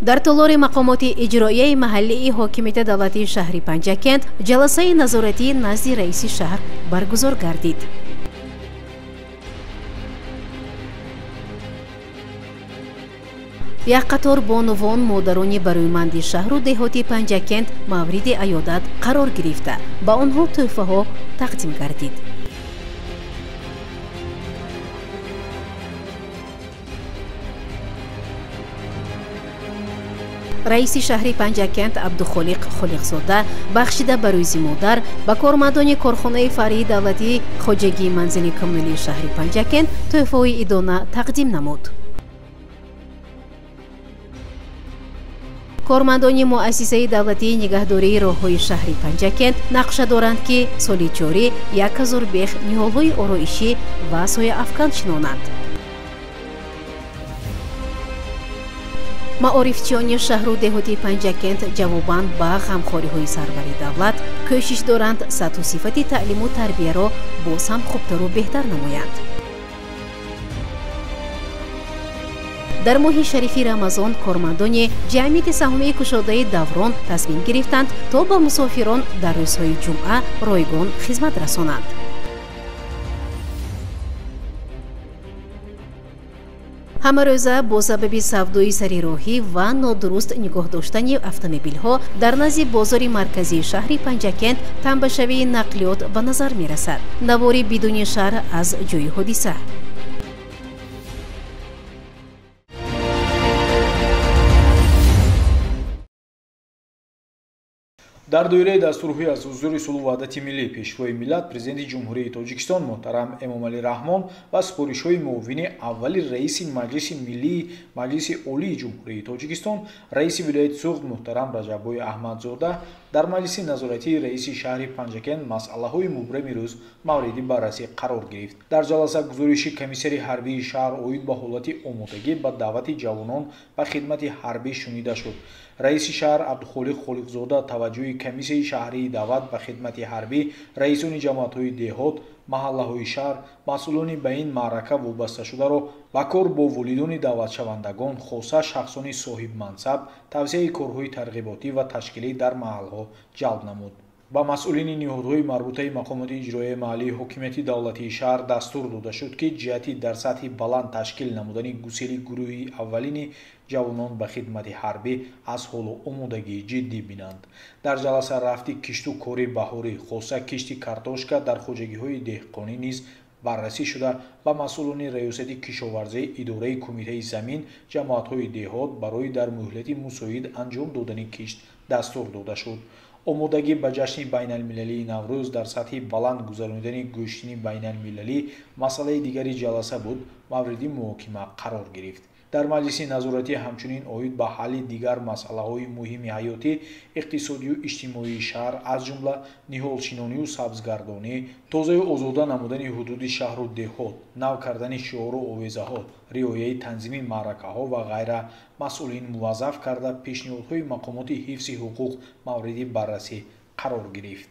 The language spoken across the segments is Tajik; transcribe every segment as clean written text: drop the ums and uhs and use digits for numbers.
Дар толори мақомоти иҷроияи маҳаллии ҳокимияти давлатии шаҳри Панҷакент ҷаласаи назоратӣ назди раиси шаҳр баргузор гардид. Як қатор бонувон, модарони барӯйманди шаҳру деҳоти Панҷакент мавриди аёдат қарор гирифта, ба онҳо тӯҳфаҳо тақдим гардид. Раиси шаҳри Панҷакент Абдухолиқ Холиқзода бахшида ба рӯзи модар ба кормандони корхонаи фаръии давлатии хоҷагии манзили коммуналии шаҳри Панҷакент тӯҳфаҳои идона тақдим намуд. Кормандони муассисаи давлатии нигаҳдории роҳҳои шаҳри Панҷакент нақша доранд, ки соли ҷорӣ 1000 бех ниҳолҳои ороишӣ ва сояафкан шинонанд. Маорифчиёни шаҳру деҳоти Панҷакент ҷавобан ба ғамхориҳои сарвари давлат кӯшиш доранд сатҳу сифати таълиму тарбияро боз ҳам хубтару беҳтар намоянд. Дар моҳи шарифи Рамазон кормандони ҷамъияти саҳомии кушодаи Даврон тасмим гирифтанд, то ба мусофирон дар рӯзҳои ҷумъа ройгон хизмат расонанд. Ҳамарӯза бо сабаби савдои сарироҳӣ ва нодуруст нигоҳ доштани автомобилҳо дар назди бозори марказии шаҳри Панҷакент тамбашавии нақлиёт ба назар мерасад. Навори бидуни шарҳ аз ҷойи ҳодиса. Дар доираи дастурҳои аз ҳузури сулҳу ваҳдати миллӣ, пешвои миллат, президенти Ҷумҳурии Тоҷикистон муҳтарам Эмомалӣ Раҳмон ва супоришҳои муовини аввали раиси Маҷлиси Миллии Маҷлиси Олии Ҷумҳурии Тоҷикистон, раиси вилояти Суғд муҳтарам Раҷаббой Аҳмадзода дар маҷлиси назоратии раиси шаҳри Панҷакент масъалаҳои мубрами рӯз мавриди баррасӣ қарор гирифт. Дар ҷаласа гузориши комиссари ҳарбии шаҳр оид ба ҳолати омодагӣ ба даъвати ҷавонон ба хидмати ҳарбӣ шунида шуд. Раиси шаҳр Абдухолиқ Холиқзода таваҷҷӯҳи комиссияи шаҳрии даъват ба хидмати ҳарбӣ, раисони ҷамоатҳои деҳот, маҳаллаҳои шаҳр, масъулони ба ин маърака вобасташударо ба кор бо волидони даъватшавандагон, хоса шахсони соҳибмансаб, тавсияи корҳои тарғиботӣ ва ташкилӣ дар маҳалҳо ҷалб намуд. Ба масъулини ниҳодҳои марбутаи мақомоти иҷроияи маҳаллии ҳокимияти давлатии шаҳр дастур дода шуд, ки ҷиҳати дар сатҳи баланд ташкил намудани гусели гурӯҳи аввалини ҷавонон ба хидмати ҳарбӣ аз ҳолу омодагии ҷиддӣ бинанд. Дар ҷаласа рафти кишту кори баҳорӣ, хоса кишти картошка дар хоҷагиҳои деҳқонӣ низ баррасӣ шуда, ба масъулони раёсати кишоварзии идораи кумитаи замин, ҷамоатҳои деҳот барои дар муҳлати мусоид анҷом додани кишт дастур дода шуд. Омодагӣ ба ҷашни байналмилалии Наврӯз дар сатҳи баланд гузаронидани гӯштини байналмилалӣ масъалаи дигари ҷаласа буд, мавриди муҳокима қарор гирифт. Дар маҷлиси назоратӣ ҳамчунин оид ба ҳалли дигар масъалаҳои муҳими ҳаётӣ, иқтисодию иҷтимоии шаҳр, аз ҷумла ниҳолшинонию сабзгардонӣ, тозаю озода намудани ҳудуди шаҳру деҳот, нав кардани шиору овезаҳо, риояи танзими маъракаҳо ва ғайра масъулин муваззаф карда, пешниҳодҳои мақомоти ҳифзи ҳуқуқ мавриди баррасӣ қарор гирифт.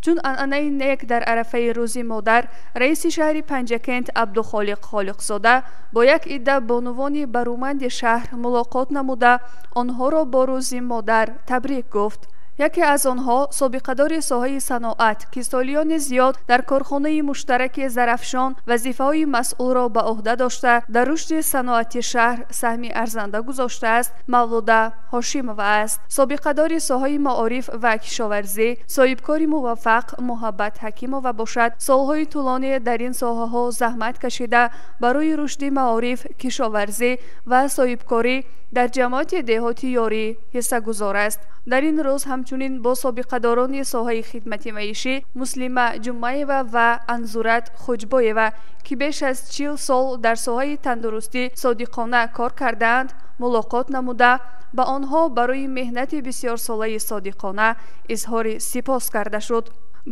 Чун анъанаи нек дар арафаи рӯзи модар, раиси шаҳри Панҷакент Абдухолиқ Холиқзода бо як идда бонувони барӯманди шаҳр мулоқот намуда, онҳоро бо рӯзи модар табрик гуфт. Яке аз онҳо собиқадори соҳаи саноат, ки солиёни зиёд дар корхонаи муштараки Зарафшон вазифаҳои масъулро ба ӯҳда дошта, дар рушди саноати шаҳр саҳми арзанда гузоштааст, Мавлуда Ҳошимова аст. Собиқадори соҳаи маориф ва кишоварзӣ, соҳибкори муваффақ Муҳаббат Ҳакимова бошад, солҳои тӯлонӣ дар ин соҳаҳо заҳмат кашида, барои рушди маориф, кишоварзӣ ва соҳибкорӣ дар ҷамоати деҳоти Ёрӣ ҳиссагузор аст. Дар ин рӯз ҳамчунин бо собиқадорони соҳаи хидмати маишӣ Муслима Ҷумъаева ва Анзурат Хуҷбоева, ки беш аз 40 сол дар соҳаи тандурустӣ содиқона кор кардаанд, мулоқот намуда, ба онҳо барои меҳнати бисёрсолаи содиқона изҳори сипос карда шуд.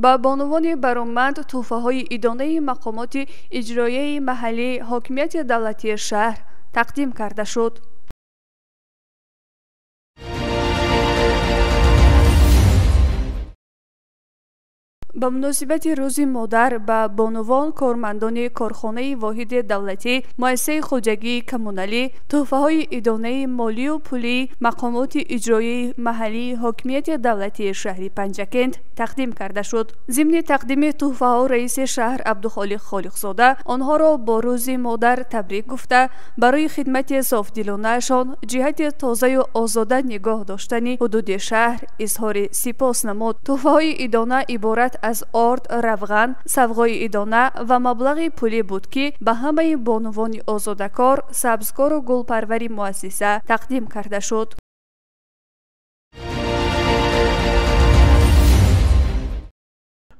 Ба бонувони бароманд тӯҳфаҳои идонаи мақомоти иҷроияи маҳаллии ҳокимияти давлатии шаҳр тақдим карда шуд. Ба муносибати Рӯзи модар ба бонувон кормандони корхонаи воҳиди давлатӣ, муассисаи хоҷагии коммуналӣ тӯҳфаҳои идонаи молию пулии мақомоти иҷроияи маҳаллии ҳокимияти давлатии шаҳри Панҷакент тақдим карда шуд. Зимни тақдими тӯҳфаҳо раиси шаҳр Абдухолиқ Холиқзода онҳоро бо Рӯзи модар табрик гуфта, барои хидмати софдилонаашон ҷиҳати тозаю озода нигоҳ доштани ҳудуди шаҳр изҳори сипос намуд. Тӯҳфаҳои идона иборат аз орд, равған, савғои идона ва маблағи пулӣ буд, ки ба ҳамаи бонувони озодакор, сабзкору гулпарвари муассиса тақдим карда шуд.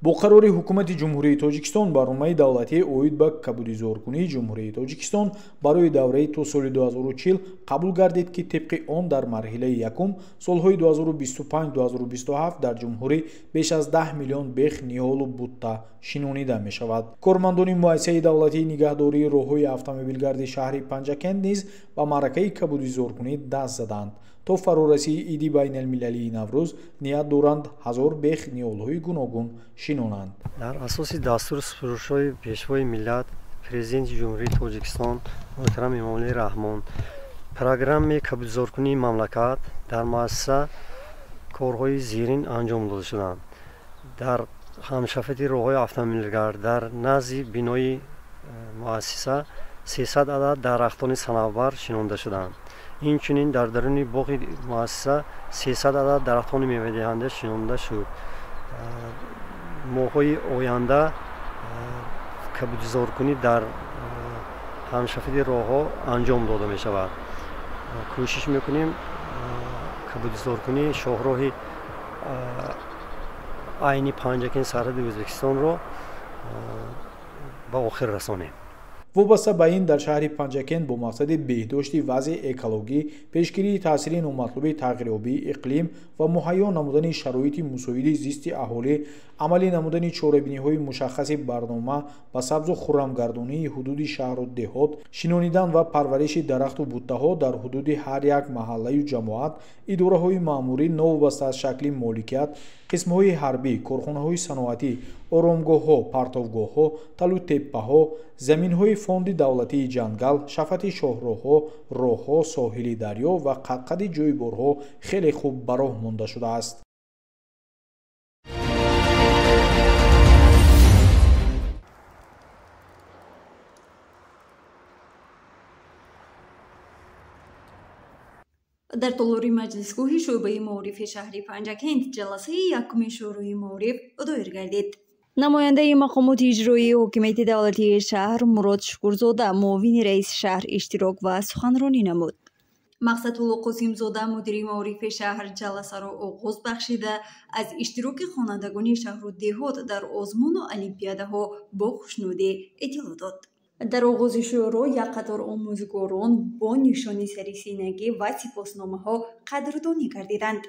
Бо қарори Ҳукумати Ҷумҳурии Тоҷикистон барномаи давлатии оид ба кабудизоркунии Ҷумҳурии Тоҷикистон барои давраи то соли 2040 қабул гардид, ки тибқи он дар марҳилаи якум солҳои 2025-2027 дар ҷумҳурӣ беш аз 10 миллион бех ниҳолу бутта шинонида мешавад. Кормандони муассисаи давлатии нигаҳдории роҳҳои автомобилгарди шаҳри Панҷакент низ ба маъракаи кабудизоркунӣ даст заданд. То фарорасии иди байналмилалии Наврӯз ният доранд 1000 бех ниҳолҳои гуногун шинонанд. Дар асоси дастуру супоришҳои Пешвои миллат, Президенти Ҷумҳурии Тоҷикистон муҳтарам Эмомалӣ Раҳмон, программаи кабудизоркунии мамлакат дар муассиса корҳои зерин анҷом дода шуданд. Дар ҳамшафати роҳҳои автомобилгард дар назди бинои муассиса 300 адад дарахтони санавбар шинонда шуданд. Инчунин дар даруни боғи муассиса 300 адад дарахтони мевадиҳанда шинонда шуд. Моҳҳои оянда кабудизоркунӣ дар ҳамшафати роҳҳо анҷом дода мешавад. Кӯшиш мекунем кабудизоркунии шоҳроҳи айни Панҷакент сарҳади Ӯзбекистонро ба охир расонем. Вобаста ба ин дар шаҳри Панҷакент бо мақсади беҳдошти вазъи экологӣ, пешгирии таъсири номатлуби тағйирёбии иқлим ва муҳайё намудани шароити мусоиди зисти аҳолӣ, амалӣ намудани чорабиниҳои мушаххаси барнома ба сабзу хуррамгардонии ҳудуди шаҳру деҳот, шинонидан ва парвариши дарахту буттаҳо дар ҳудуди ҳар як маҳаллаю ҷамоат, идораҳои маъмурӣ новобаста аз шакли моликият, қисмҳои ҳарбӣ, корхонаҳои саноатӣ, оромгоҳҳо, партовгоҳҳо, талу теппаҳо, заминҳои фонди давлатии ҷангал, шафати шоҳроҳҳо, роҳҳо, соҳили дарё ва қадқади ҷӯйборҳо хеле хуб ба роҳ монда шудааст. Дар толори маҷлисгоҳи шӯъбаи маорифи шаҳри Панҷакент ҷаласаи якуми Шӯрои маориф доир гардид. Намояндаи мақомоти иҷроии ҳокимияти давлатии шаҳр Мурод Шукурзода, муовини раиси шаҳр, иштирок ва суханронӣ намуд. Мақсадулло Қосимзода, мудири маорифи шаҳр, ҷаласаро оғоз бахшида, аз иштироки хонандагони шаҳру деҳот дар озмуну олимпиадаҳо бо хушнудӣ иттилоъ дод. Дар оғози шӯро як қатор омӯзгорон бо нишони сарисинагӣ ва сипосномаҳо қадрдонӣ гардиданд.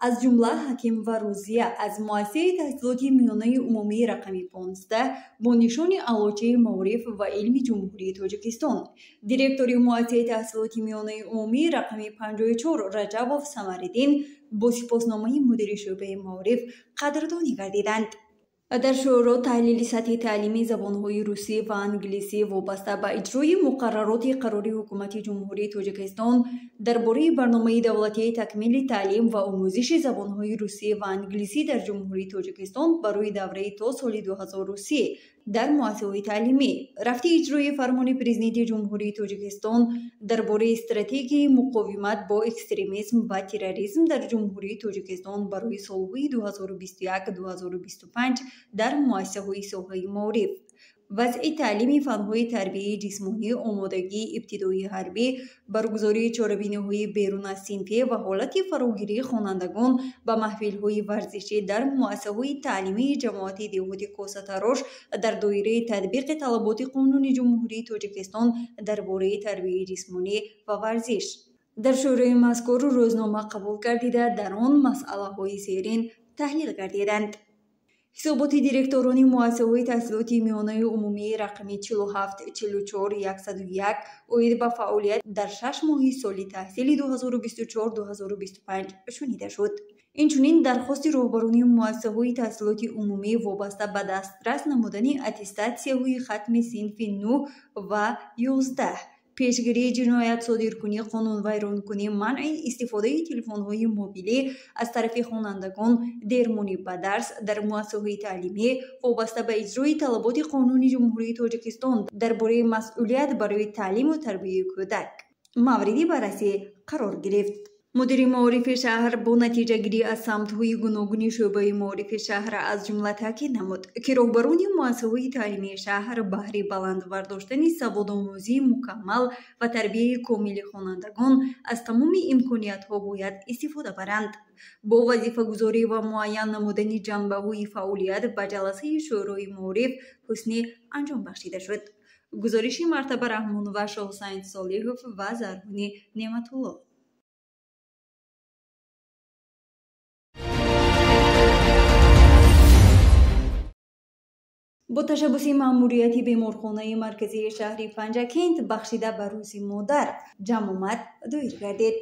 Аз ҷумла Ҳаким ва Рӯзия аз муассисаи таҳсилоти миёнаи умумии рақами 15 бо нишони Аълочаи маориф ва илми Ҷумҳурии Тоҷикистон, директори муассисаи таҳсилоти миёнаи умумии рақами 54 Раҷабов Самариддин бо сипосномаи мудири шӯъбаи маориф қадрдонӣ гардиданд. Дар шӯро таҳлили сатҳи таълими забонҳои русӣ ва англисӣ вобаста ба иҷрои муқаррароти қарори Ҳукумати Ҷумҳурии Тоҷикистон дар бораи барномаи давлатии такмили таълим ва омӯзиши забонҳои русӣ ва англисӣ дар Ҷумҳурии Тоҷикистон барои давраи то соли 2030 дар муассисаҳои таълимӣ, рафти иҷрои фармони Президенти Ҷумҳурии Тоҷикистон дар бораи стратегияи муқовимат бо экстремизм ва терроризм дар Ҷумҳурии Тоҷикистон барои солҳои 2021-2025 дар муассисаҳои соҳаи маориф, вазъи таълими фанҳои тарбияи ҷисмонӣ, омодагии ибтидоии ҳарбӣ, баргузории чорабиниҳои берун аз синфӣ ва ҳолати фарогирии хонандагон ба маҳфилҳои варзишӣ дар муассисаҳои таълимии ҷамоати деҳоти Косатарош дар доираи татбиқи талаботи Қонуни Ҷумҳурии Тоҷикистон дар бораи тарбияи ҷисмонӣ ва варзиш. Дар шӯрои мазкур рӯзнома қабул гардида, дар он масъалаҳои зерин таҳлил гардиданд. Ҳисоботи директорони муассисаҳои таҳсилоти миёнаи умумии рақами 47, 44, 101 оид ба фаъолият дар 6 моҳи соли таҳсили 2024-2025 шунида шуд. Инчунин дархости роҳбарони муассисаҳои таҳсилоти умумӣ вобаста ба дастрас намудани аттестатсияҳои хатми синфи 9 ва 11, пешгирии ҷиноят содиркунӣ, қонунвайронкунӣ, манъи истифодаи телефонҳои мобилӣ аз тарафи хонандагон, дермонӣ ба дарс дар муассисаҳои таълимӣ вобаста ба иҷрои талаботи Қонуни Ҷумҳурии Тоҷикистон дар бораи масъулият барои таълиму тарбияи кӯдак мавриди баррасӣ қарор гирифт. Мудири маорифи шаҳр бо натиҷагирӣ аз самтҳои гуногуни шӯъбаи маорифи шаҳр аз ҷумла таъкид намуд, ки роҳбарони муассисаҳои таълимии шаҳр баҳри баланд бардоштани саводомӯзии мукаммал ва тарбияи комили хонандагон аз тамоми имкониятҳо бояд истифода баранд. Бо вазифагузорӣ ва муайян намудани ҷанбаҳои фаъолият ба ҷаласаи Шӯрои маориф ҳусни анҷом бахшида шуд. Гузориши Мартаба Раҳмонова, Шоҳусайн Солиҳов ва Зарбуни Неъматулло. Бо ташаббуси маъмурияти беморхонаи марказии шаҳри Панҷакент бахшида ба Рӯзи модар ҷамъомад доир гардид.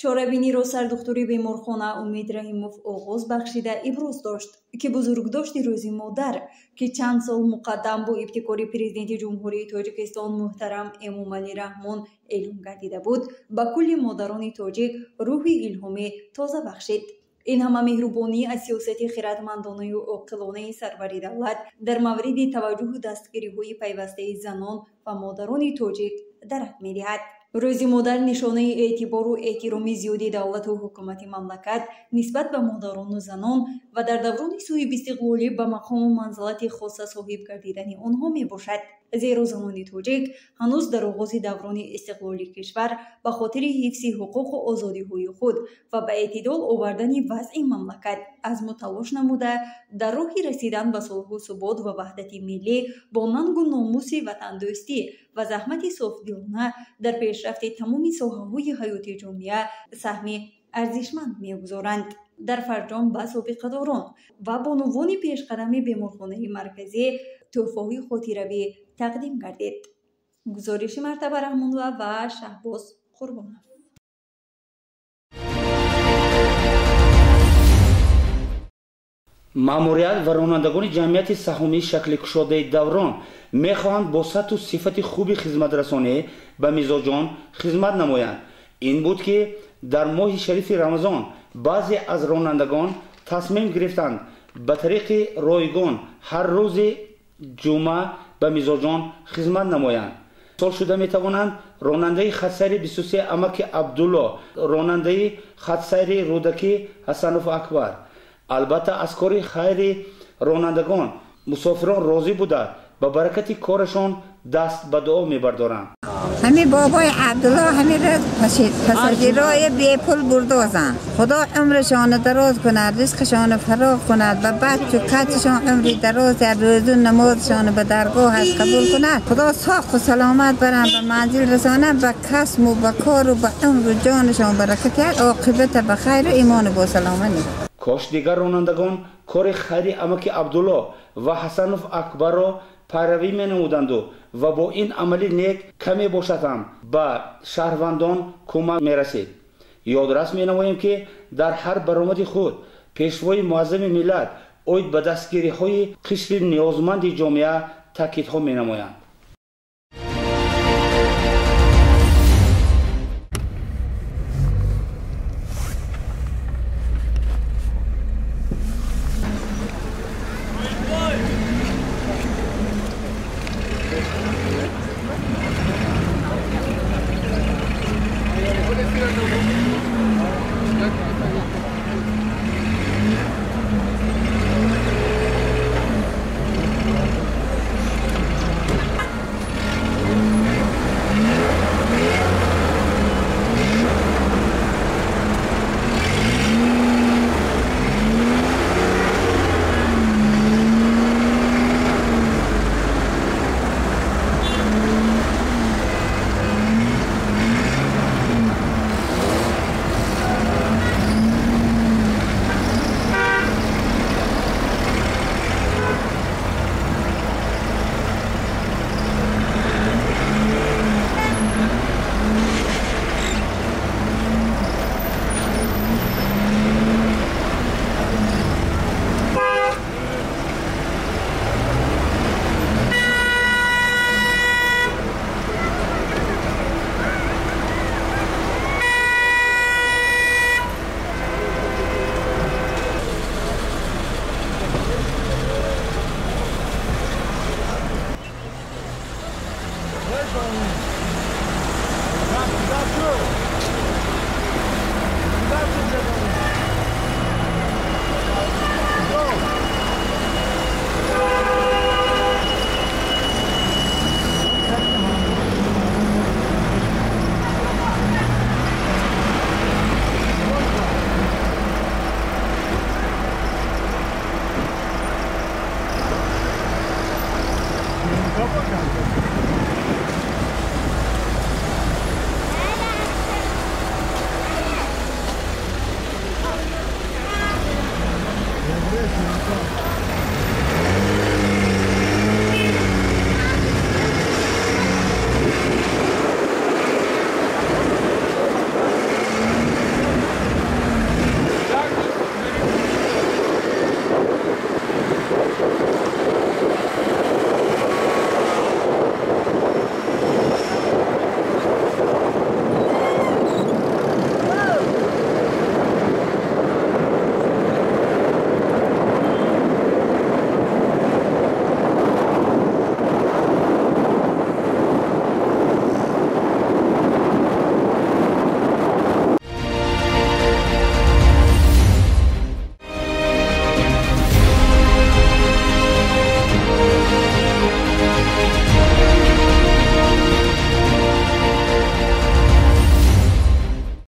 Чорабиниро сардухтури беморхона Умид Раҳимов оғоз бахшида иброз дошт, ки бузургдошти Рӯзи модар, ки чанд сол муқаддам бо ибтикори Президенти Ҷумҳурии Тоҷикистон муҳтарам Эмомалӣ Раҳмон эълон гардида буд, ба кулли модарони тоҷик рӯҳи илҳомӣ тоза бахшид. Ин ҳама меҳрубонӣ аз сиёсати хиратмандонаю оқилонаи сарвари давлат дар мавриди таваҷҷӯҳу дастгириҳои пайвастаи занон ва модарони тоҷик дарак медиҳад. Рӯзи модар нишонаи эътибору эҳтироми зиёди давлату ҳукумати мамлакат нисбат ба модарону занон ва дар даврони соҳибистиқлолӣ ба мақому манзилати хоса соҳиб гардидани онҳо мебошад. Зеро занони тоҷик ҳанӯз дар оғози даврони истиқлоли кишвар ба хотири ҳифзи ҳуқуқу озодиҳои худ ва ба эътидол овардани вазъи мамлакат азму талош намуда, дар роҳи расидан ба сулҳу субот ва ваҳдати миллӣ бо нангу номуси ватандӯстӣ ва заҳмати софдилона дар пешрафти тамоми соҳаҳои ҳаёти ҷомеа саҳми арзишманд мегузоранд. Дар фарҷом ба собиқадорон ва бонувони пешқадами беморхонаи марказӣ тӯҳфаҳои хотиравӣ тақдим гардид. Гузориши Мартаба Раҳмонова ва Шаҳбоз Қурбонов. Маъмурият ва ронандагони ҷамъияти саҳомии шакли кушодаи Даврон мехоҳанд бо сатҳу сифати хуби хизматрасонӣ ба мизоҷон хизмат намоянд. Ин буд, ки дар моҳи шарифи Рамазон баъзе аз ронандагон тасмим гирифтанд ба тариқи ройгон ҳар рӯзи ҷумъа ба мизоҷон хизмат намоянд. Сол шуда метавонанд ронандаи хатсайри 23 Амаки Абдулло, ронандаи хатсайри Рӯдакӣ Ҳасанов Акбар. Албатта, аз кори хайри ронандагон мусофирон розӣ буда, ба баракати корашон даст ба дуо мебардоранд. Ҳамин бобои Абдулло ҳамин рӯз пассажирои бепул бурдозанд. Худо умрашонро дароз кунад, ризқашонро фароғ кунад, ба бачу качашон умри дароз диҳад, рӯзу намозашонро ба даргоҳаш қабул кунад. Худо соқу саломат баранд, ба манзил расонад, ба касму ба кору ба умру ҷонашон баракат диҳад, оқибата ба хайру имону бо саломат. Кош дигар ронандагон кори хайри Амаки Абдулло ва Ҳасанов Акбарро пайравӣ менамуданду ва бо ин амали нек каме бошад ҳам ба шаҳрвандон кӯмак мерасид. Ёдрас менамоем, ки дар ҳар баромади худ пешвои муаззами миллат оид ба дастгириҳои қишри ниёзманди ҷомеа таъкидҳо менамоянд.